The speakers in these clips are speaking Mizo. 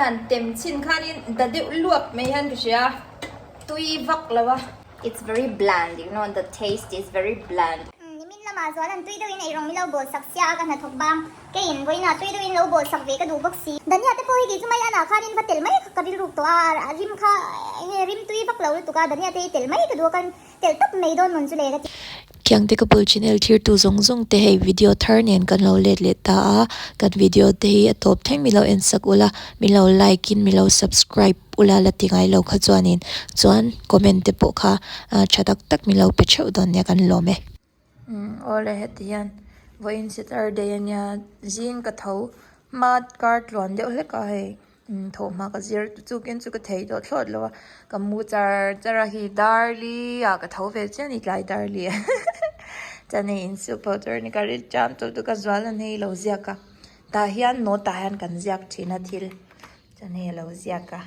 han tem chhin khanin da deuh luap mai hian ka hria tui vak lo a. It's very bland you know the taste is very bland. Nimin lamah zual an tui deuhin eirawng min lo bawl sak sia a ka hnathawk bang. Keiin vawiinah tui deuhin lo bawl sak ve ka duh bawk si. Dania te pawh hi kei chu mai anah khanin va tel mai ka rilruk tawh a, a rim kha enge rim tui vak lo lutuk a, Dania te hi tel mai ka duh a kan telh tawp mai dawn mawn chu le ka ti. Khiangte ka bul channel thirtu zawng zawng te hei video thar nen kan lo let leh ta a, kan video te hi a tawp thleng min lo en sak ula, min lo like in min lo subscribe ula la ti ngai lo kha chuanin chuan comment te pawh kha tha tak tak min lo pe theuh dawn nia kan lawm e. Umm awle heti hian vawiin Saturday ania zing ka tho hma kar tluan deuh hlek a hei. Thawhhma ka zir chu ken chu ka thei tawh thlawt lo a, ka mu char char a hi darli ah ka tho ve chiah a ni tlai darli ah chuan hei insuk pawh tur a ni ka ri cham tawh chu ka zual a ni lo ziak a tah hian note ah hian kan ziak thin a thil chuan hei a lo ziak a.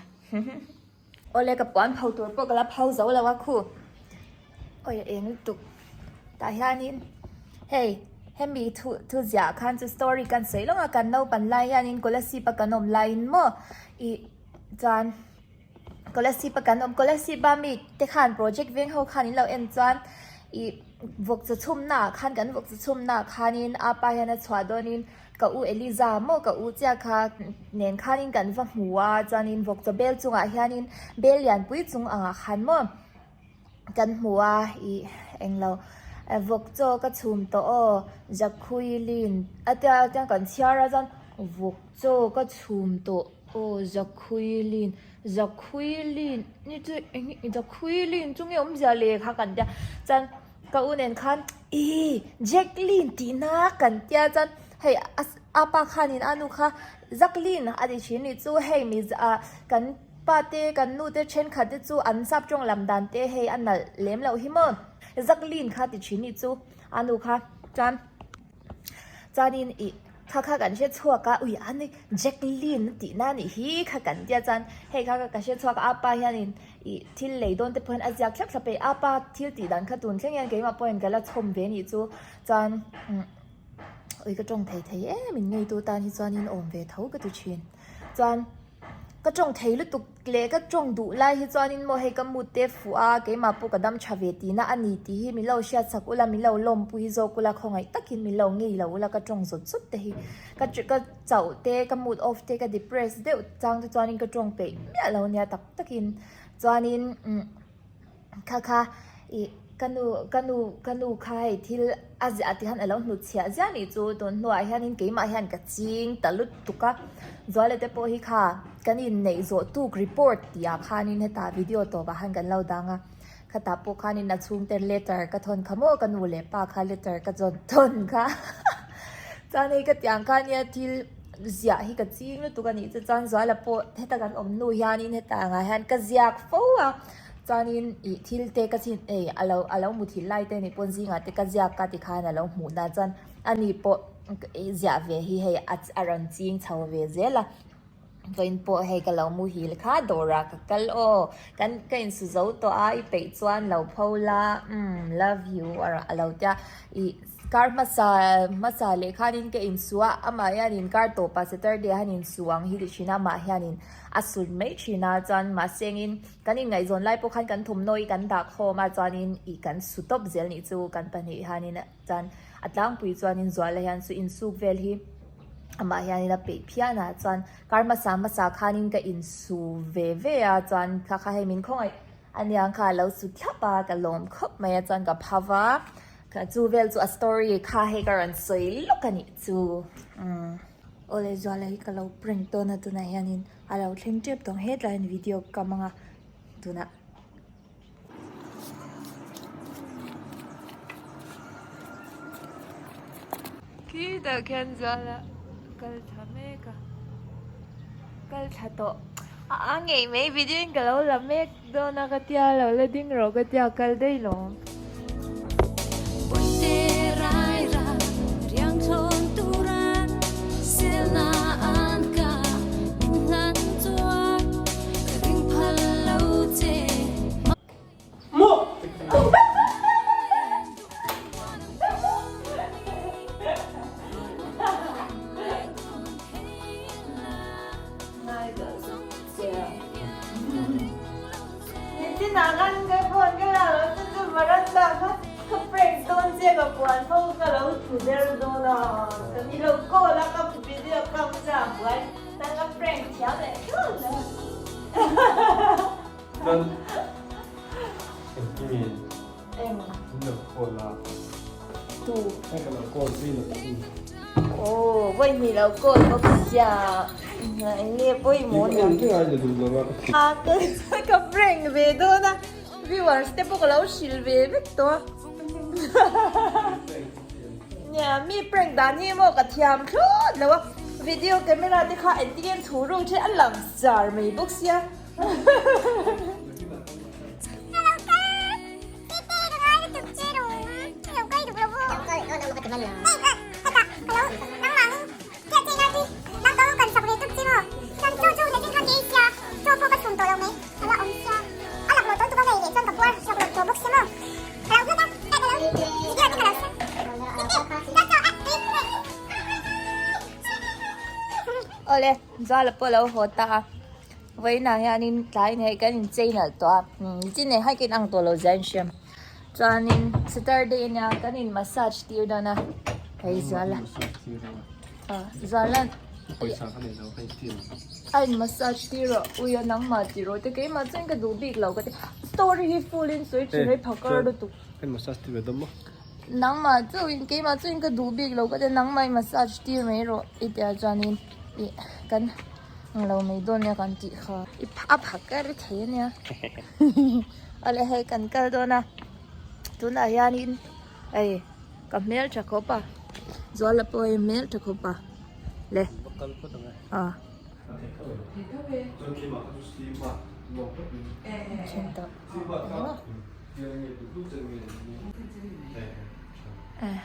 Awle ka puan pho tur pawh ka la pho zo lo a khu awi a eng lutuk tah hianin hei hemi thu thu ziah khan chu story kan sawi lawng a kan naupan lai hianin kolasib a kan awm laiin maw ih chuan kolasib a kan awm kolasib a mi te khan project veng ho khan in lo en chuan ih vawk chaw chhum na ah khan kan vawk chaw chhum na ah khanin apa hian a chhuah dawnin. Ka u Eliza maw ka u chiah kha nen khanin kan va hmu a, chuanin vawkchaw bel chungah hianin bel lianpui chung angah khan maw kan hmu a ih englo vawkchaw ka chhum tawh aw Jacqueline a tia chuan kan chhiar a chuan vawkchaw ka chhum tawh aw Jacqueline Jacqueline ni chu eng Jacqueline chu nge awmzia le kha kan tia chuan. Ka u nen khan ih Jacqueline tih na kan tia chuan hei a pa khanin a nu kha Jacqueline a ti thin nih chu hei mi ah kan pa te kan nu te thenkhat te chu an sap tawng lam dan te hei a nalh lem loh hi maw Jacqueline kha ti thin nih chu a nu kha chuan. Chuanin ih kha kha kan hre chhuak a ui a ni Jacqueline a tih na anih hi kha kan tia chuan hei kha ka hre chhuak a apa hianin ih thil lei dawn te pawh hian a ziak thlap thlap a apa thil tih dan kha tun thleng hian keimah pawhin ka la chhawm ve anih chu chuan umm ui ka tawng thei thei em in ngeitu tan hi chuanin awm ve tho ka ti thin chuan. Ka tawng thei lutuk leh ka tawng duh lai hi chuanin maw hei ka mood te fuh a, keimah pawh ka dam tha ve tihna a ni tih hi min lo hriat chak ula, min lo lawmpui zawk ula, khawngaih takin min lo ngei lo ula ka tawng zawt zawt te hi ka ka chauh te, ka mood off te, ka depress deuh chang te chuanin ka tawng peih miah lo nia tak takin chuanin umm. Kha kha ih ka nu ka nu ka nu kha hei thil a ziah tih khan a lo hnut chhiah ziah nih chu tun hnuah hianin keimah hian ka ching ta lutuk a Zuala te pawh hi kha kan inneih zawh tuk report tih ah khanin hetah video tawpah khan kan lo dang a khatah pawh khanin a chhungte letter ka thawn kha maw ka nu leh pa kha letter ka zawn thawn kha chuan hei ka tiang kha nia thil ziah hi ka ching lutuk a nih chu chuan Zuala pawh heta kan awm hnu hianin hetah angah hian ka ziak fo a. Chuanin ih thil te ka chhin ei a lo a lo muthilh lai te nih pawn zingah te ka ziak ka ti khan a lo hmuh dan chuan ani pawh ih ziah ve hi hei a a rawn ching chho ve zel a vawiin pawh hei ka lo muhil kha dawrah ka kal aw kan ka insu zo tawh a i peih chuan lo pho la umm love you a rawn a lo tia ih kar hmasa hmasa leh khanin ka insu a amah hianin kar tawpah Saturday ah hian insu ang hi ti thin a amah hianin a sut mai thin a chuan mahse engin Kan inngaihzawn lai pawh khan kan thawmhnaw hi kan dah khawm a chuanin ih kan su tawp zel nih chu kan pahnih hianin chuan a tlangpui chuanin Zuala hian chu insuk vel hi amah hianin a peih phian a chuan kar hmasa hmasa khanin ka insu ve ve a chuan kha kha hei min khawngaih aniang kha a lo su thlap a ka lawm khawp mai a chuan ka phau va chu vel chu a story kha hei ka rawn sawi lawk a nih chu umm. Awle Zuala hi ka lo prank dawn a tunah hianin. A lo thleng tep tawng hetlai hian video ka kam anga tunah. Khitah khian Zuala kal thla mek a, kal thla tawh a a ngei mai video in ka lo la mek dawn a ka tia lo la ding rawh ka tia kal daih lo. Chinah khan ka phone ka la lo chu chu veranda kha ka prank dawn che ka puan fo ka lo thu der dawn a ka ni lo call a ka video kam cha buai tan ka prank thiam leh thut lo. Chuan engtin nge Eng min lo call a? Tu. Hei ka lo call zui lo chu. Aw vawi hnih lo call bawk sia eng nge pawimawh ni ang. A ka prank ve dawn a viewers te pawh ka lo hrilh ve vek tawh a. Nia mi prank dan hi maw ka thiam thlawt lo a video camera te kha engtin nge thu ruk thin a lang zar mai bawk sia. Awle, Zala pawh a lo haw ta a. Vawiinah hianin tlai nei kan inchei nalh tawh a chin nei haikin ang tawh lo zia a inhriam chuanin Saturday ania kan in massage tir dawn a hei Zuala Zuala a in massage tir rawh ui a nangmah tih rawh te keimah chuan ka duh bik lo ka ti story hi full in sawi thin a i phakar lutuk nangmah chauhin keimah chuan ka duh bik lo ka ti nangmah i massage tir mai rawh i tia chuanin ih kan. Ang lo mai dawn nia kan tih kha. I a phak a ri thei ania. Awle hei kan kal dawn a. Tunah hianin hei ka hmel tha khawp a. Zuala pawh hei hmel tha khawp a. Le. A. Then tak. Eh.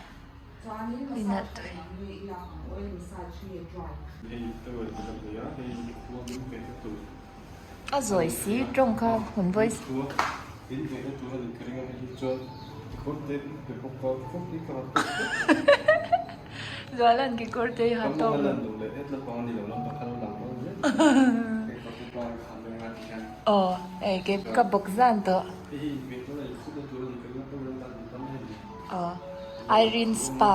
A zawi si tawng kha hun voice. Zualan kekawr te hi ha tawk lo. Aw hei ka bawk zan tawh. Aw Irene Spa.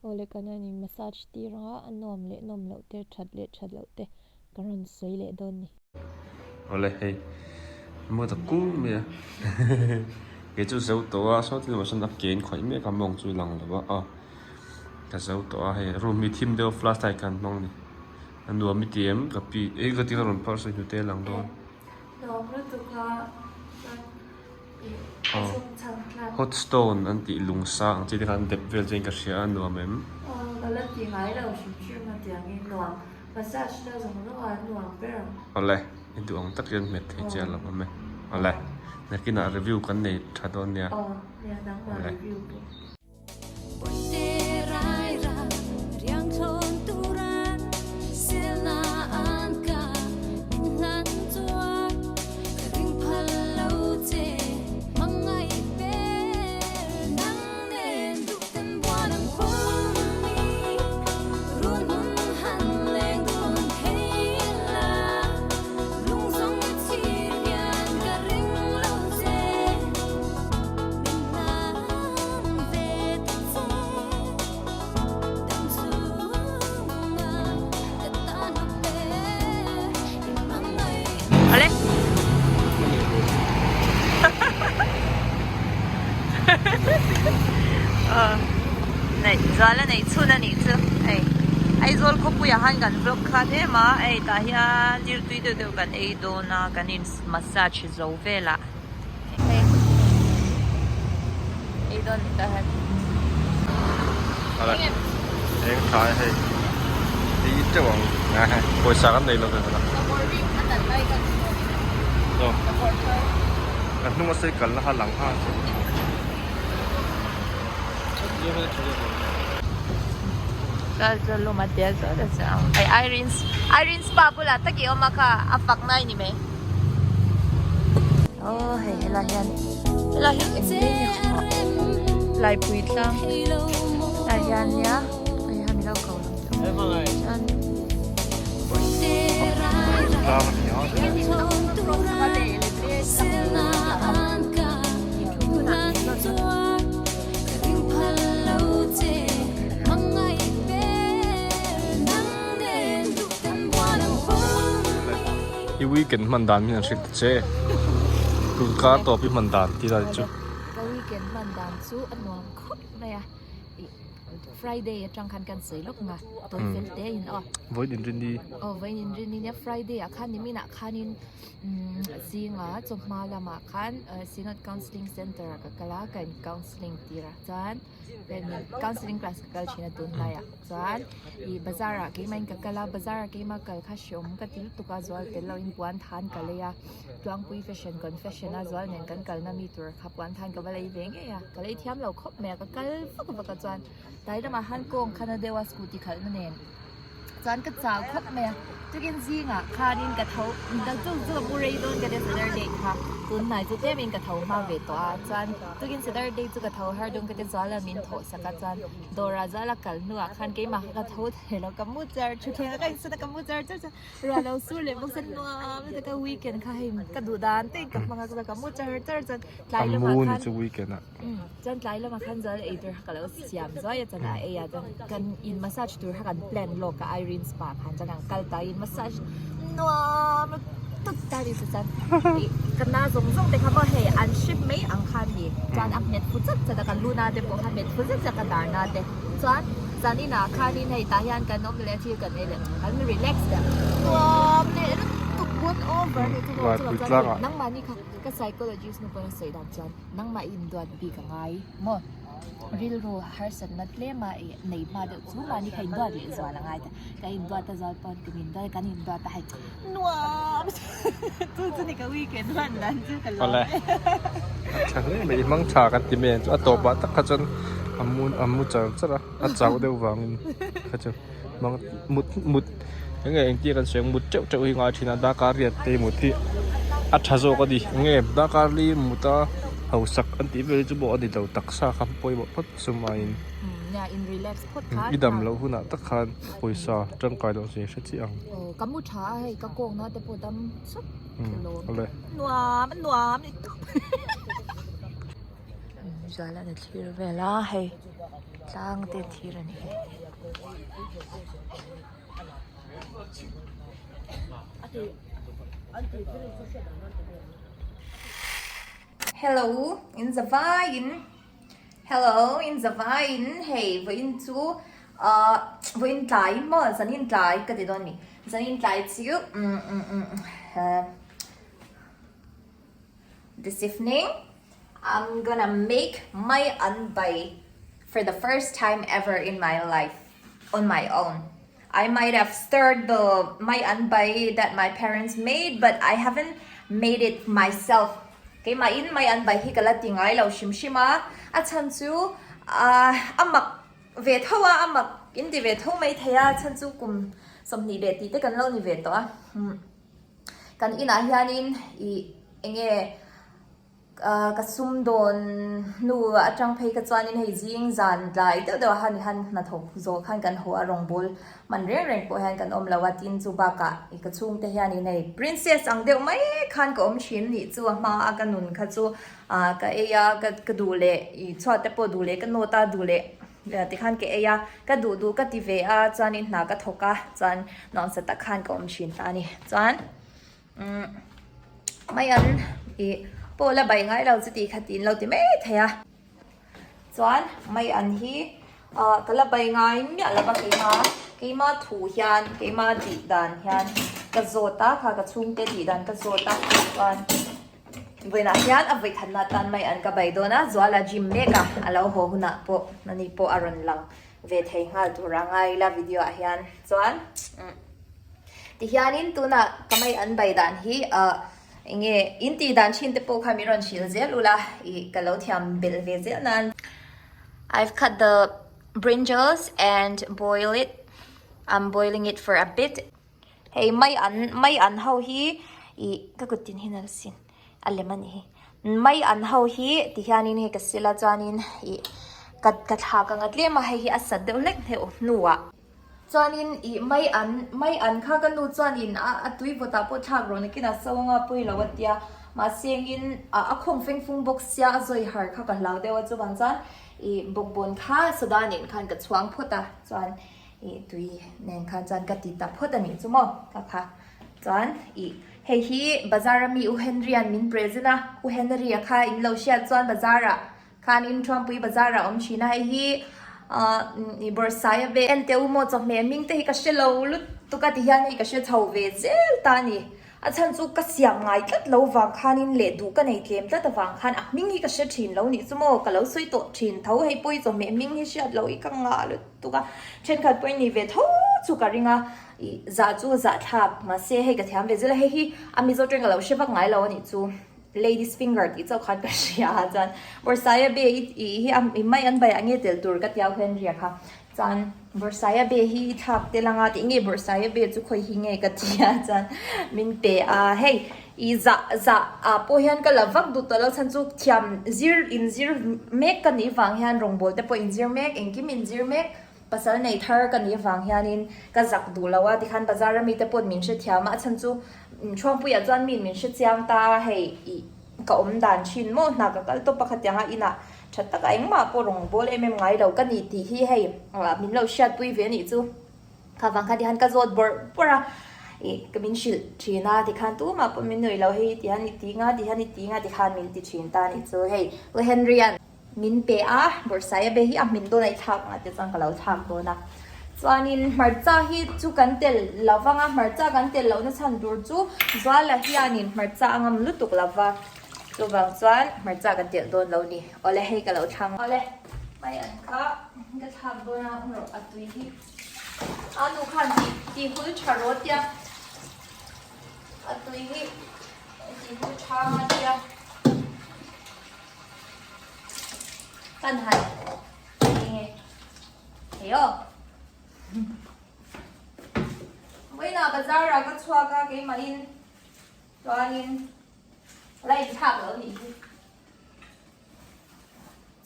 Awle kan rawn in massage tir ang a, a nuam leh nawm loh te, that leh that loh te kan rawn sawi leh dawn ni. Awle hei maw ta kung mai a kei chu zo tawh a saw thil emaw sawn a ke in khawih mek a mawng chu lang lo a aw ka zo tawh a hei room hi thim deuh flashlight khan hmang a ni a nuam i ti em ka pi eh ka ti ka rawn phar sawi hnute a lang dawn. Nuam lutuk a chuan. Hot stone an tih lung sang ang chi te khan dep vel chuan ka hria a nuam em. Aw ka la ti ngai lo hrim hrim a tiangin nuam massage na zawng zawng ah nuam ber ang. Awle i duh ang takin hmet thei che a lo awm e. Awle nakinah review kan nei tha dawn nia. Aw nia nangmah review pawh. Awle. Nei zuala nei chhun a nih chu hei Aizawl khawpuiah khan kan vlog khat em a hei tah hian thil tui deuh deuh kan ei dawn a kan in massage zo velah. Hei ei dawn ni ta hian. Ala eng tha e hei ei teuh ang a hei pawisa kan nei lo ve vela. Aw kan hnung a cycle na kha lang nghal chu. Kal chu lum a tel chu ta chu ang hei Irene Irene spa bulah tak i awm a kha a fak nai ni mai. Aw hei helai hian helai hi eng nge ni kha laipui tlang ah hian nia hei hian min lo ko lang chuan I weekend hman dan min han hrilh ta che. Tun kar tawp i hman dan tih lai chu. Ka weekend hman dan chu a nuam khawp mai a. Friday atang khan kan sawi lawk nga tawi fel te in aw. Vawiin inrinni. Aw vawiin inrinni nia Friday ah khan nimin ah khanin zinga chawhma lamah khan Synod Counselling Centre ah ka kal a ka in counselling tir a chuan counselling class ka kal thin a tunlaiah chuan ih bazar ah keimah in ka kal a bazar ah keimah kal kha hreawm ka ti lutuk a zual tel loh in puan than ka lei a Tluangpui fashion confession a zual nen kan kalna mi tur kha puan than ka va lei ve ngei a ka lei thiam lo khawp mai a ka kal vak vak a chuan tlai lamah khan kawng khan a deuh a scooty khalhna nen chuan ka chau khawp mai a tukin zingah khanin ka tho chu chu ka pu rei dawn ka tia Saturday kha tun hnai chu tlemin ka tho hma ve tawh a chuan tukin Saturday chu ka tho har dawn ka tia zuala min thawh sak a chuan dawrah zuala kal hnuah khan keimah kha ka tho thei lo ka mu char thutthleng ah ka insawt a ka mu char char chuan ruah lo sur leh bawk chuan nuam lutuk a weekend kha hei ka duh dan te ka hmang a ka mu char char chuan tlai lamah khan. Chuan tlai lamah khan zal ei tur kha ka lo siam zuai a chuan a ei a chuan kan in massage tur kha kan plan lawk a Irene spa khan chuan kan kal ta in massage nuam lutuk ta ni chu chuan ih ka na zawng zawng te kha maw hei an hrip mai ang kha a ni chuan a hmet fu chat chat a ka lu na te pawh kha a hmet fu zet zet a ka dar na te chuan zaninah khanin hei tah hian kan awm leh a thil kan ei leh kan relax leh nuam leh lutuk bun over a ni chu maw chuvang chuan hei nangmahni kha ka psychologist nu pawn a sawi dan chuan. Nangmah i induat bik a ngai maw? Rilru harsatna tlema i nei hma deuh chu mahni kha induat leh zual a ngai ta. Ka induat a zual pawn kum induat a kan induat a hei nuam chu chu ni ka weekend hman dan chu ka lawm e. A tha hle mai i hmang tha kan ti mai ang chu a tawpah tak kha chuan a mu a mu char char a a chau deuh vangin kha chu hmang mut mut eng nge engtia kan sawi ang mut teuh teuh hi ngai thin a darkar riat te mut hi a tha zawk a ni eng nge darkar li mut a hausak an tih vel hi chu pawh a ni lo taksa kha pawimawh phawt sum aiin i dam loh hunah tak khan pawisa tangkai loh zia hre chiah ang. Zuala na thlir vel a hei tlang te thlir a ni. Hello in zavaiin hello in zavaiin hei vawiin chu ah vawiin tlai maw zanin tlai ka ti dawn a ni zanin tlai chu umm umm umm This evening, I'm gonna make my anbai for the first time ever in my life on my own. I might have stirred the my anbai that my parents made, but I haven't made it myself. Keimahin my anbai hi ka la ti ngai lo hrim hrim a, a chhan chu ah a mak ve tho a, a mak in ti ve tho mai thei a, chhan chu kum 20 leh tih te kan lo ni ve tawh a. Kan inah hianin ih eng nge ah ka sum dawn hnu atang phei kha chuanin hei zing zan tlai deuh deuh ah khan han hnathawk zawh khan kan haw a rawngbâwl man reng reng pawh hian kan awm lo a tin chu bakah ih ka chhungte hianin hei princess ang deuh mai khan ka awm thin nih chu a hma a ka nun kha chu ah ka ei a ka duh leh ih chhuat te pawh duh leh ka nawt a duh leh. Tikhan ka ei a, ka duh duh ka ti ve a, chuanin hna ka thawk a, chuan nuamsa tak khan ka awm thin ta a ni. Chuan umm mai an ih pawh la bai ngai lo chuti kha tiin lo ti mai thei a. Chuan mai an hi ah ka la bai ngai miah lo va keima keima thu hian keima tih dan hian ka zawt a, kha ka chhungte tih dan ka zawt a, chuan. Vawiinah hian a vawi thatna atan mai an ka bai dawn a, Zuala gym mek a, a lo haw hunah pawh ani pawh a rawn lang ve thei nghal tur a ngai ila video ah hian chuan tihianin tunah ka mai an bai dan hi ah eng nge in tih dan thin te pawh kha min rawn hrilh zel ula ih ka lo thiam belh ve zel nan I've cut the brinjals and boil it I'm boiling it for a bit. Hei mai an mai an ho hi ih ka kut tin hian a la sin a lem a nih hi mai an ho hi ti hianin hei ka sil a chuanin ih ka ka thlak ang a tlem a hei hi a sat deuh hlek hleuh hnuah chuanin ih mai an mai an kha ka nu chuanin a a tui vawtah pawh thlak rawh nakin a so anga pawi lo a tia mahse engin a a khawng feng fung bawk sia a zawi har kha ka hlau deuh a chuvang chuan ih bawkbawn kha soda nen khan ka chhuang phawt a chuan. Ih tui nen khan chuan ka ti ta phawt a nih chu maw ka kha. Chuan ih hei hi bazar a mi U Henry-a'n min present a, U Henry-a kha in lo hriat chuan bazar-ah khanin Thuampui bazar-ah a awm thin a, hei hi ah ih bawrhsai a ve en teh u maw chawhmeh hming te hi ka hre lo lutuk a ti hian hei ka hre chho ve zel ta a ni. A chhan chu ka siam ngai tlat lo vang khanin leh duh ka nei tlem tlat avang khan a hming hi ka hre thin lo nih chu maw ka lo sawi tawh thin tho hei pawh hi chawhmeh hming hi hriat loh hi ka ngah lutuk a thenkhat pawhin ni ve tho chu ka ring a ih zah chu zah thlak mahse hei ka thiam ve zel a hei hi a mizo tawng ka lo hre vak ngai lo a nih chu ladies finger tih chauh khan ka hria a chuan bawrhsaia be i hi a mai an baiah nge tel tur ka tia Henry-a kha Chuan Bawrhsaia be hi i thlak tel anga tih nge Bawrhsaia be chu khawi hi nge ka ti a chuan min pe a hei i zah zah ah pawh hian ka la vak duh tawh lo chhan chu thiam zir in zir mek ka nih vang hian rawngbawl te pawh in zir mek engkim in zir mek pasal nei thar ka nih vang hianin ka zak duh lo a tikhan bazar a mite pawh min hrethiam a a chhan chu Thuangpuiah chuan mi in min hrechiang ta a hei ih ka awm dan thin maw hna ka kal tawp a khatianga inah Tha taka engmah pawh rawn bawl em em ngai lo ka ni tih hi hei min lo hriatpui ve a nih chu. Kha vang kha tikhan ka zawt bawrh bawrh a, ih ka min hrilh thin a tikhan tumah pawh min nuih lo hei tihian i ti nga tihian i ti nga tikhan min ti thin ta a nih chu. Hei U Henry-a'n min pe a, bawrhsai a be hi a hmin dawn a i thlak ang a ti chuan ka lo thlak dawn a. Chuanin hmarcha hi chu kan tel lo vang a, hmarcha kan tel lohna chhan tur chu Zuala hianin hmarcha a ngam lutuk lo va. Chuvang chuan hmarcha ka telh dawn lo ni. Awle hei ka lo thlang. Awle mai an kha ka thlak dawn a rawh a tui hi. A nu khan ti ti hul tha rawh tia. A tui hi ti hul tha nga tia. Kan han nge hei aw. Vawiinah bazar ah ka chhuak a keimahin chuanin La inthlak lo nih hi.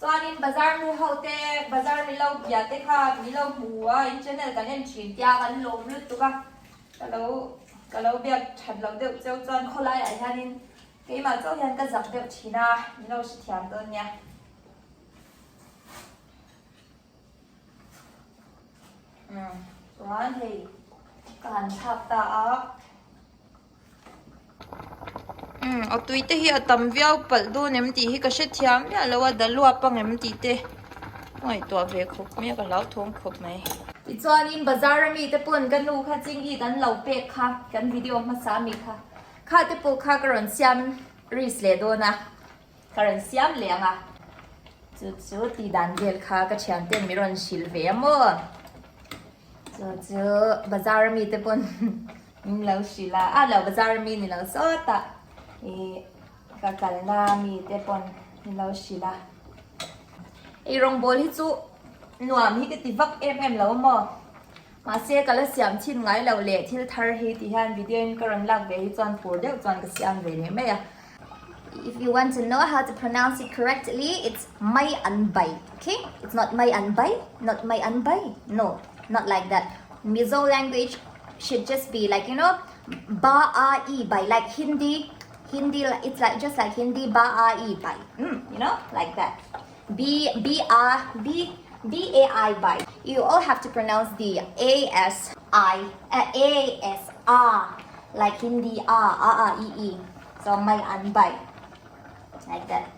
Chuanin bazar nu ho te, bazar milo bia te kha milo hmu a, in channel kan en thin tia kan lawm lutuk a. Ka lo ka lo biak that lo deuh cheu chuan khawlaiah hianin keimah chauh hian ka zak deuh thin a, milo hrethiam dawn nia. Umm chuan hei ka han thlak ta a. Umm a tui te hi a tam viau palh dawn em tih hi ka hrethiam miah lo a daluap ang em tih te ka ngaihtuah ve khawp mai a ka hlauthawng khawp mai. Tichuanin bazar a mite pawn ka nu kha chingit an lo pek kha kan video hmasa ami kha kha te pawh kha ka rawn siam risk leh dawn a ka rawn siam leh ang a chu chu tih dan vel kha ka thianten min rawn hrilh ve a maw. Chu chu bazar ami te pawn min lo hrilh a, a lo bazar ami ni lo sawtah ih ka kalna ami te pawn min lo hrilh a. Ei rawngbawl hi chu nuam hi ka ti vak em em lo maw? Mahse ka la siam chhin ngai lo leh thil thar hi ti hian video in ka rawn lak ve hi chuan fur deuh chuan ka siam ve leh mai a. If you want to know how to pronounce it correctly, it's mai an bai, okay? It's not mai an bai, not mai an bai, no, not like that. Mizo language should just be like, you know, ba a e bai, like Hindi, Hindi, it's like just like Hindi, ba a e bai, mm, you know, like that. B, B, A, B, B, A, I, bai. You all have to pronounce the A, S, I, uh, A, S, A, like Hindi, A, A, A, E, E. So mai an bai, like that.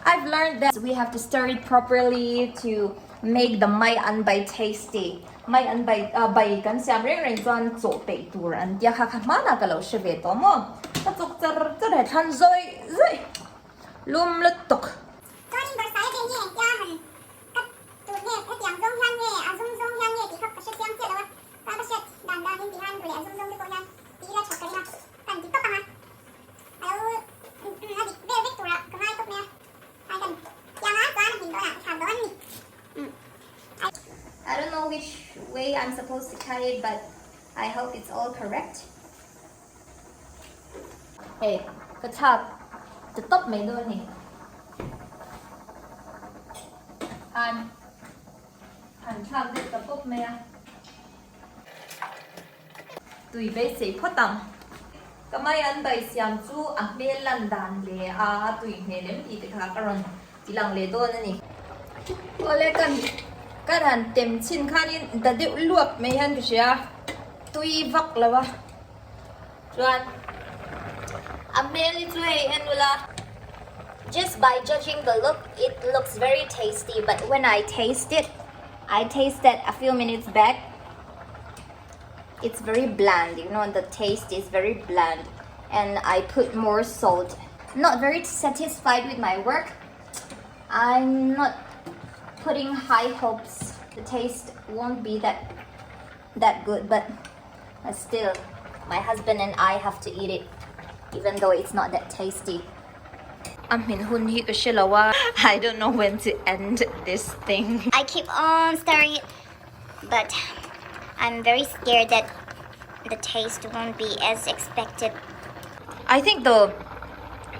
I've learned that we have to stir it properly to make the mai an bai tasty. Mai an bai uh, bai kan siam reng reng chuan chaw peih tur an tia kha kha hmanah ka lo hre ve tawh maw. Ka chuk char char he thlan zawi zawi lum lutuk. Chuanin Bawrhsai ve nge engtia han ka tur nge hetiang zawng hian nge a zum zawng hian nge tih kha ka hre chiang chiah lo a, ka ka hriat dan danin ti hian leh a zum zawng te pawh hian ti ila that ka ring a, kan ti tawp ang a, a lo a dik vel vek turah ka ngai tawp mai a, ai kan tiang a chuan a hmin dawnah ka thlak dawn a ni. I don't know which way I'm supposed to cut it but I hope it's all correct. Hei ka chhak ta tawp mai dawn a ni. Han han thlak deuh ta pawp mai a. Tui beisei phawt ang. Ka mai an bai siam chu a hmel lan dan leh a tui hmel em tih te kha ka rawn ti lang leh dawn a ni. Awle kan kan han tem chhin khanin da deuh luap mai hian ka hria. tui vak lo a chuan a hmel hi chu hei en ula. Just by judging the look it looks very tasty but when I taste it I tasted a few minutes back it's very bland you know the taste is very bland and I put more salt not very satisfied with my work I'm not putting high hopes the taste won't be that that good but still my husband and I have to eat it even though it's not that tasty. A hmin hun hi ka hre lo a, I don't know when to end this thing. I keep on stirring it but I'm very scared that the taste won't be as expected. I think though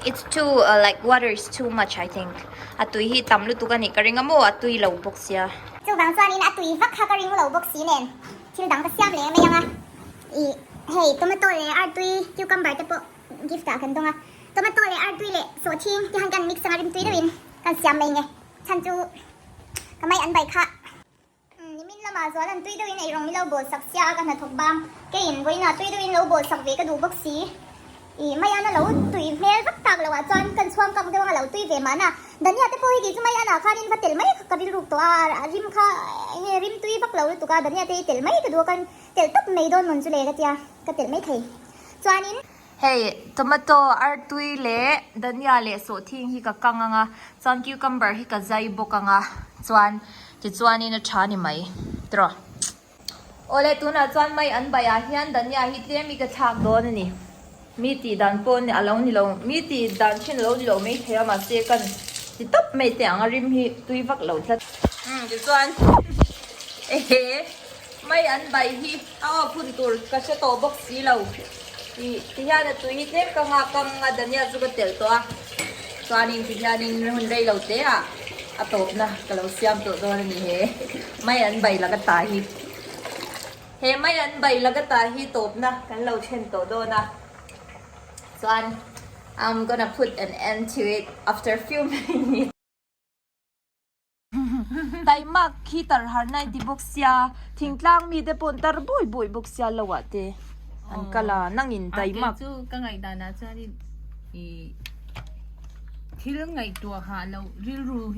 it's too uh, like water is too much I think. A tui hi tam lutuk a nih ka ring a maw a tui lo bawk sia. Chuvang chuanin a tui vak kha ka ring lo bawk si nen thil dang ka siam leh mai ang a. Ih hei tomato leh artui cucumber te pawh gift ah kan dawng a. Tomato leh artui leh sawhthing te han kan mix anga rimtui deuhin kan siam mai nge chhan chu ka mai an bai kha. Nimin lamah zual an tui deuhin eirawng milo bawl sak sia a ka hnathawk bang. Keiin vawiinah tui deuhin lo bawl sak ve ka duh bawk si. Ih Maian a lo tui hmel vak tak loh ah chuan kan chhuang kak deuh ang a lo tui ve mahna. Dania te pawh hi kei chu Maian ah khanin va tel mai ka rilruk tawh a, a rim kha enge rim tui vak lo lutuk a, Dania te hi tel mai ka duh a kan tel tawp mai dawn mawn chu le ka tia ka tel mai thei. Chuanin. Hei tomato, artui leh dhania leh sawhthing hi ka kang ang a, chuan cucumber hi ka zai bawk ang a, chuan tichuanin a tha ni mai tiraw. Awle tunah chuan mai an baih ah hian dhania hi tlem i ka thlak dawn a ni. Mi tih dan pawh a lo ni lo, mi tih dan thin a lo ni lo maithei a mahse kan ti tawp mai teh ang a rim hi tui vak lo tlat. Umm tichuan ehe mai an baih hi a aw phun tur ka hre tawh bawk si lo. Ih ti hian a tui hi tlem ka nghak ang a dhania chu ka telh tawh a chuanin ti hianin hun rei lo te ah a tawpna ka lo siam tawh dawn a ni he mai an bai laka ta hi he mai an bai laka ta hi tawpna kan lo then tawh dawn a chuan I'm gonna put an end to it after few minutes. Taimak khi tar har nai ti bawk sia thingtlang mite pawh tar bawi bawi bawk sia lo ah te an kal a nangin taimak. Chu ka ngaihdan ah chuanin ih thil ngaihtuah hah loh rilru hi.